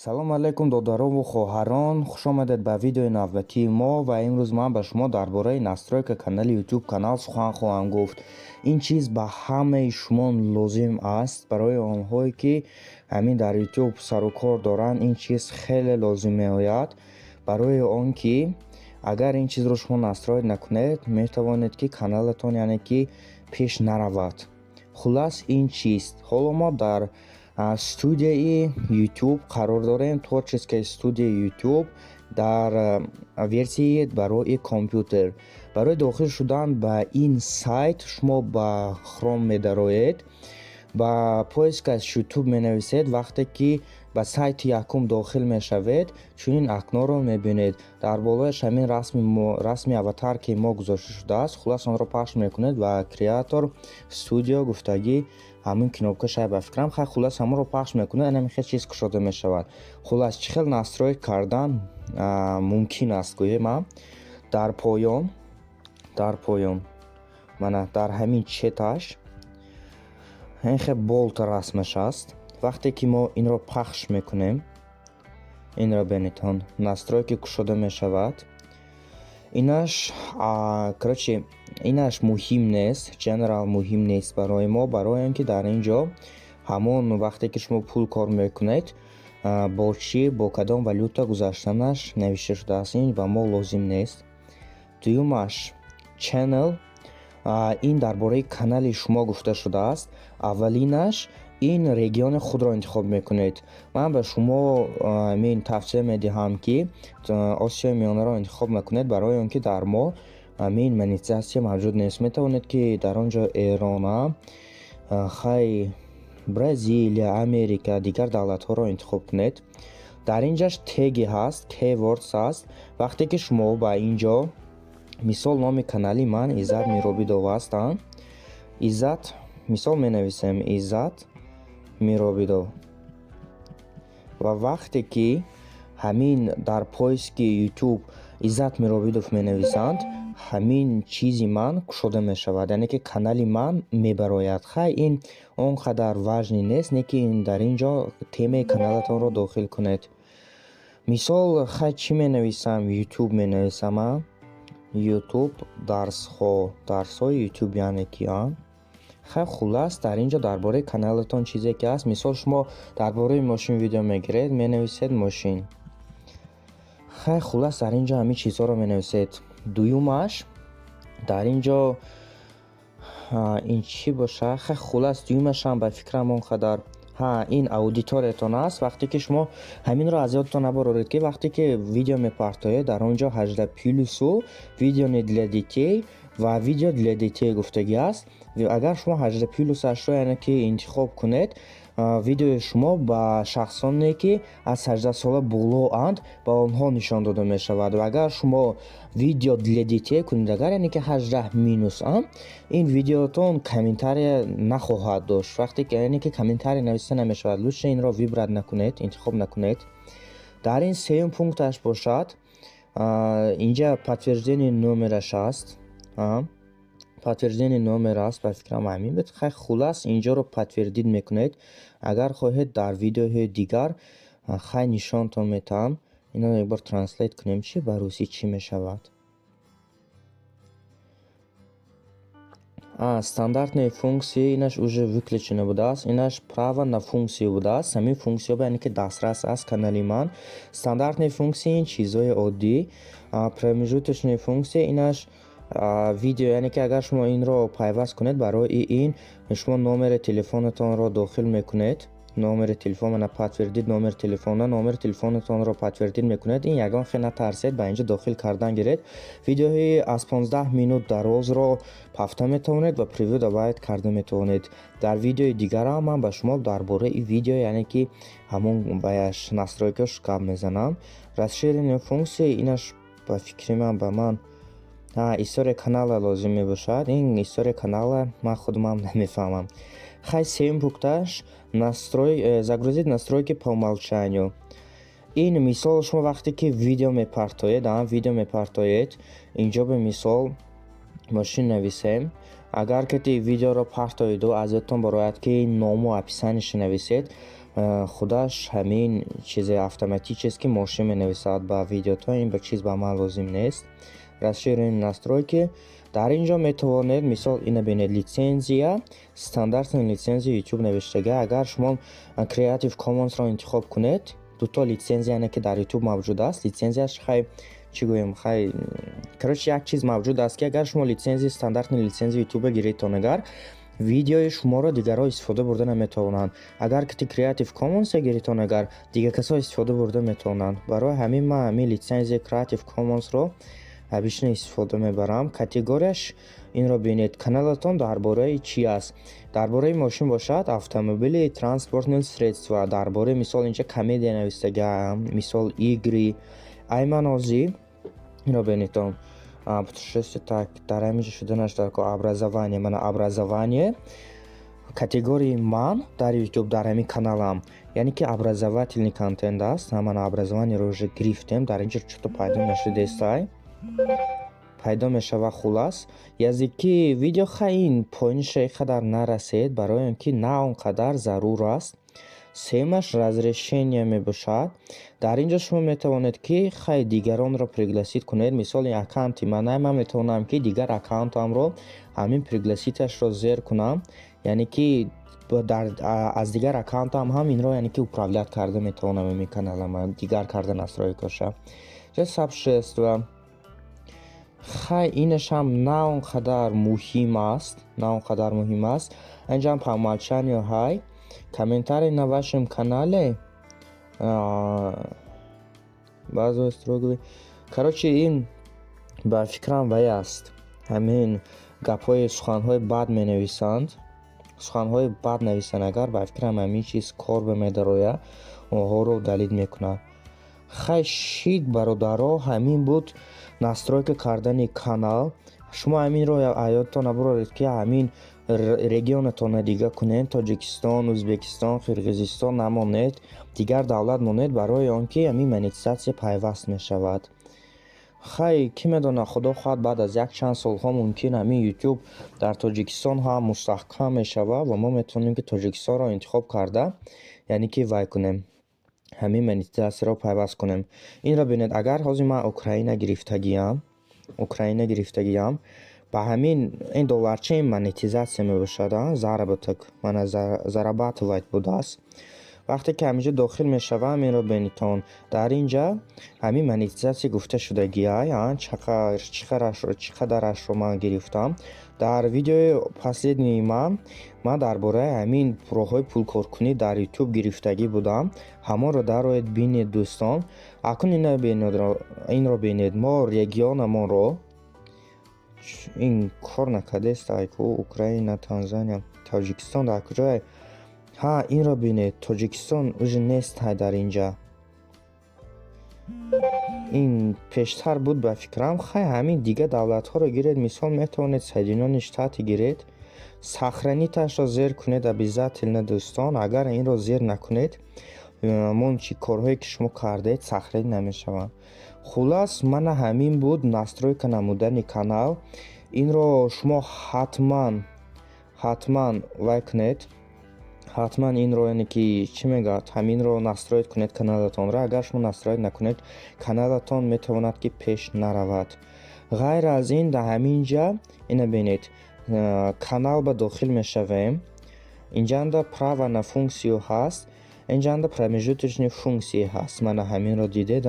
Салом алайкум, додарову хоҳарон, хушомадед ба видеои навбатии мо. Ва имрӯз ман ба шумо дар бораи настройка канали YouTube канал сухан хоҳам гуфт. Ин чиз ба ҳамаи шумо лозим аст. Барои онҳое, ки ҳамин дар YouTube сару кор доранд, ин чиз хеле лозим меояд, барои он ки агар ин чизро шумо настроить накунед, метавонед, ки каналатон, яъне ки, пеш наравад. Хуллас, ин чист? Ҳоло мо дар студияи YouTube қарор дорем, творческая студия YouTube дар версияи барои компютер. Барои дохил шудан ба ин сайт шумо ба Chrome медароед, ба поискаш YouTube менависед. Вақте ки ба сайти якум дохил мешавед, чунин окноро мебинед. Дар болояш ҳамин расми аватаркаи мо гузошта шудааст. Хуллас, онро пахш мекунед ва Creator Studio гуфтагӣ ҳамин кнопка шай, ба фикрам. Хай, хуллас, ҳамонро пахш мекунед, ана хел чиз кушода мешавад. Хуллас, чӣ хел настроить кардан мумкин аст, гӯем? А дар поён, мана дар ҳамин четаш ин хел болт расмаш аст. Вақте ки мо инро пахш мекунем, инро бинедон, настройки кушода мешавад. Инаш, короче, инаш муҳим нест, General муҳим нест барои мо, барои он ки дар ин ҷо ҳамон вақте ки шумо пул кор мекунед, бо чӣ, бо кадом валюта гузаштанаш навишта шудааст. Ин ба мо лозим нест. Дуюмаш Channel, ин дар бораи канали шумо гуфта шудааст. Аввалинаш ин региони худро интихоб мекунед. Ман ба шумо мин тавсия медиҳам, ки Осиёи Миёнаро интихоб накунед, барои он ки дар мо мин монетизатсия мавҷуд нест. Метавонед, ки дар он ҷо Эрона, хай, Бразилия, Америка, дигар давлатҳоро интихоб кунед. Дар ин ҷаш теги ҳаст, keywords ҳаст. Вақте ки шумо ба ин ҷо, мисол, номи канали ман Иззат Миробидов аст, Иззат, мисол, менависем Иззат Миробидов, ва вақте ки ҳамин дар поиски YouTube Иззат Миробидов менависанд, ҳамин чизи ман кушода мешавад, яъне ки канали ман мебарояд. Хай, ин он қадар важный нест, не ки дар ин ҷо темаи каналатонро дохил кунед. Мисол, хай, чӣ менависам? YouTube менависам, а YouTube дарсҳо, дарсҳои YouTube, яъне ки, а хай, хуллас, дар ин ҷо дар бораи каналатон чизе ки ҳаст. Мисол, шумо дар бораи мошин видео мегиред, менависед мошин. Хай, хуллас, дар ин ҷо ҳамин чизҳоро менависед. Дуюмаш дар ин ҷо ин чӣ бошад? Хай, хуллас, дуюмашам, ба фикрам, он қадар ҳа, ин аудиториятон аст. Вақте ки шумо ҳаминро аз ёдатон набароред, ки вақте ки видео мепартоед, дар он ҷо 18 плюсу видео не для детей ва видео для детей гуфтагӣ аст. Агар шумо 18 плюсашро, яъне ки, интихоб кунед, видеои шумо ба шахсоне, ки аз 18 сола болоанд, ба онҳо нишон дода мешавад. Ва агар шумо видео для детей кунед, агар, яъне ки, 18 минус, ин видеотон комментария нахоҳад дошт, вақте ки, яъне ки, комментария нависта намешавад. Лучше инро выбрать накунед, интихоб накунед. Дар ин сеюм пункташ бошад, инҷа подтверждение номераш аст, подтверждение номер аст, ба фикрам, ҳамин буд. Хай, хуллас, инҷоро подтвердить мекунед. Агар хоҳед, дар видеоҳои дигар, хай, нишонтон метаҳам. Ино якбор translate кунем, чи ба русӣ чӣ мешавад. Стандартные функции, инаш уже выключено будааст. Инаш право на функсию будааст. Ҳамин функсияҳо, яъне ки, дастрас аст канали ман. Стандартные функции ин чизҳои оддӣ. Промежуточные функции, инаш видео, яъне ки, агар шумо инро пайваст кунед, барои ин шумо номери телефонатонро дохил мекунед, номери телефон, мана, подтвердить номер телефона, номери телефонатонро подтвердить мекунед. Ин ягон хел натарсед, ба инҷо дохил кардан гиред. Видеоҳои аз 15 минут дарозро пафта метавонед ва превью добавить карда метавонед. Дар видеои дигарам ман ба шумо дар бораи видео, яъне ки, ҳамон баяш настройкаш гап мезанам. Расширенные функции, инаш, ба фикри ман, ба ман история канала лозим мебошад. Ин история канала ман худумам намефаҳмам. Хай, сеюм пункташ загрузить настройки по умолчанию. Ин, мисол, шумо вақте ки видео мепартоед, видео мепартоед, инҷо ба мисол мошин нависем. Агар ки видеоро партоеду аз ёдтон барояд, ки ному описаниеша нависед, Худаш ҳамин чизе автоматически мошин менависад ба видеото. Ин ба чиз ба ман лозим нест. Расширенные настройки. Дар ин ҷо метавонед, мисол, ина бинед, лицензия, стандартная лицензия YouTube навиштага. Агар шумо Creative Commons-ро интихоб кунед, дуто лицензия, яъне ки дар YouTube мавҷуд аст. Лицензияш, хай, чӣ гӯем, хай, короче, як чиз мавҷуд аст, ки агар шумо лицензия, стандартная лицензия YouTube гиритон, агар видеои шуморо дигарҳо истифода бурда наметавонанд. Агар ки Creative Commons гиритон, агар дигар касо истифода бурда метавонанд. Барои ҳамин ман ҳамин лицензияи Creative Commons-ро обычно истифода мебарам. Категорияш инро бинед, каналатон дар бораи чӣ аст. Дар бораи мошин бошад, автомобили, транспортные средства. Дар бораи, мисол, инҷа комедия навистага, мисол, игры. Айман озӣ инро бинедон, путешествие. Так, дар ҳамин ҷо шуданаш дар образование. Мана, образование категорияи ман дар YouTube, дар ҳамин каналам, яъне ки образовательный контент аст. Мана, образованиеро уже гирифтем. Дар инҷо чото пайдо нашудестай, пайдо мешава. Хулас, языки видео, хай, ин поиниша ин қадар нарасед, барои он ки на он қадар зарур аст. Семаш разрешение мебошад. Дар ин ҷо шумо метавонед, ки, хай, дигаронро пригласить кунед. Мисол, ин аккаунти ман, ман метавонам, ки дигар аккаунтамро ҳамин пригласить ашро зер кунам, яъне ки аз дигар аккаунтам ҳам инро, яъне ки управлять карда метавонам, ҳамин каналама дигар карда, настройка ша. Сообщество, хай, инашам на он қадар муҳим аст, на он қадар муҳим аст. Инҷам по умолчанию ҳай. Комментарий на вашем канале, баъзо строго. Короче, ин ба фикрам вай аст, ҳамин гапҳои, суханҳои бад менависанд. Суханҳои бад нависанд агар, ба фикрам, ҳамин чиз кор бемедарояд, онҳоро удалить мекунад. Хай, шид, бародаро, ҳамин буд настройка кардани канал. Шумо ҳаминро ёдтон набуроред, ки ҳамин регионатонро дига кунед. Тоҷикистон, Ӯзбекистон, Қирғизистон намонед, дигар давлат монед, барои он ки ҳамин монетизатсия пайваст мешавад. Хай, кӣ медонад, худо хоҳад, баъд аз як чанд солҳо мумкин ҳамин Ютуб дар Тоҷикистон ҳам мустаҳкам мешавад ва мо метавонем, ки Тоҷикистонро интихоб карда, яъне ки вай кунем, ҳамин монетизатсияро пайваст кунем. Инро бинед, агар ҳозир ман Украина гирифтагиам, Украина гирифтагиам, ба ҳамин ин долларчаи монетизатсия мебошад, заработок мана зарабатывать будааст. Вақте ки ҳаминҷо дохил мешавам, инро бинитон, дар ин ҷа ҳамин монетизатсия гуфта шудагиай, чӣ қадарашро ман гирифтам. Дар видеои последний ман дар бораи ҳамин роҳҳои пулкоркунӣ дар Ютуб гирифтагӣ будам. Ҳамонро дароед, бинед, дӯстон. Акнун инро бинед, мо регионамонро ин кор накардест ку. Украина, Танзания, Тоҷикистон дар куҷое? Ҳа, инро бинед, Тоҷикистон уже нест дар инҷа. Ин пештар буд, ба фикрам. Хай, ҳамин дигар давлатҳоро гиред. Мисол, метавонед Соединённые Штаты гиред. Сохранить ашро зер кунед обязательно, дӯстон. Агар инро зер накунед, ҳамон чи корҳое ки шумо кардаед, сохранить намешаванд. Хулас, мана ҳамин буд настройка намудани канал. Инро шумо ҳатман, ҳатман вай кунед, ҳатман инро, яъне ки чӣ мегӯяд, ҳаминро настроить кунед каналатонро. Агар шумо настроить накунед, каналатон метавонад, ки пеш наравад. Ғайр аз ин, дар ҳамин ҷа ина бинед, канал ба дохил мешавем. Инҷанда права на функсию ҳаст, инҷанда промежуточные функции ҳаст. Мана, ҳаминро дидед.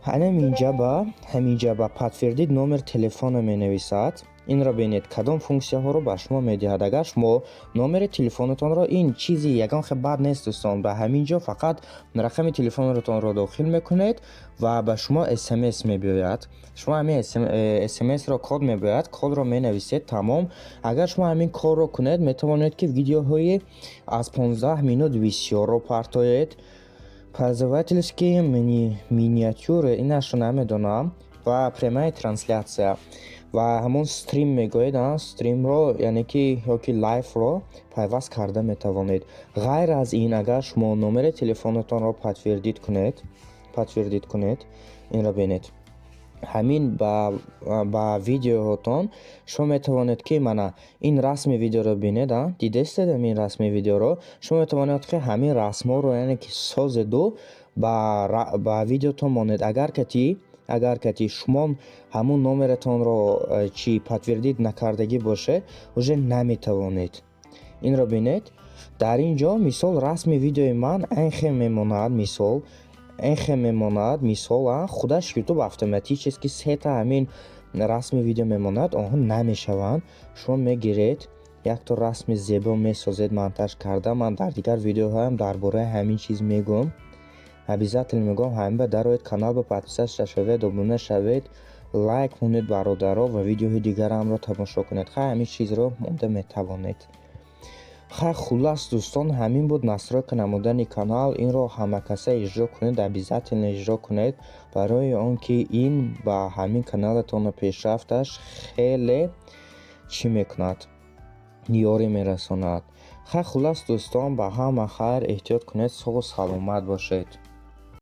Ҳаминҷа ба подтвердить номер телефона менависад. Инро бинед, кадом функсияҳоро ба шумо медиҳад. Агар шумо номери телефонатонро, ин чизи ягон хел бад нест, дӯстон, ба ҳамин ҷо фақат рақами телефонатонро дохил мекунед ва ба шумо СМС мебиёяд. Шумо ҳамин СМСро, код мебиёяд, кодро менависед, тамом. Агар шумо ҳамин корро кунед, метавонед, ки видеоҳои аз 15 минут бисёрро партоед. Пользовательские миниатюры, инашро намедонам, ва прямая трансляция ва ҳамон стрим мегӯед, стримро, яъне ки ёки лайвро пайваст карда метавонед. Ғайр аз ин, агар шумо номери телефонатонро подтвердить кунед, инро бинед. Ҳамин ба видеоҳотон шумо метавонед, ки мана ин расми видеоро бинед, дидестед ин расми видеоро? Шумо метавонед, ки ҳамин расмҳоро, яъне ки, созеду ба видеотон монед. Агар кати шумо ҳамун номератонро чӣ подтвердить накардагӣ бошед, уже наметавонед. Инро бинед, дар ин ҷо, мисол, расми видеои ман айхе мемонад, мисол, эхе мемонад, мисол, худаш Ютуб автоматически сета ҳамин расми видео мемонад, онҳо намешаванд. Шумо мегиред, якто расми зебо месозед, монтаж карда. Ман дар дигар видеоҳоям дар бораи ҳамин чиз мегӯям, обязательно мегӯям. Ҳамин ба дароед, канал ба подписаться шавед, обуна шавед, лайк монед, бародаро, ва видеоҳои дигарамро тамошо кунед. Хай, ҳамин чизро монда метавонед. Хай, хуллас, дӯстон, ҳамин буд настройка намудани канал. Инро ҳамакаса иҷро кунед, обязательно иҷро кунед, барои он ки ин ба ҳамин каналатонро пешрафташ хеле чӣ мекунад, ёрӣ мерасонад. Хай, хуллас, дӯстон, ба ҳама хайр, эҳтиёт кунед, соғу саломат бошед.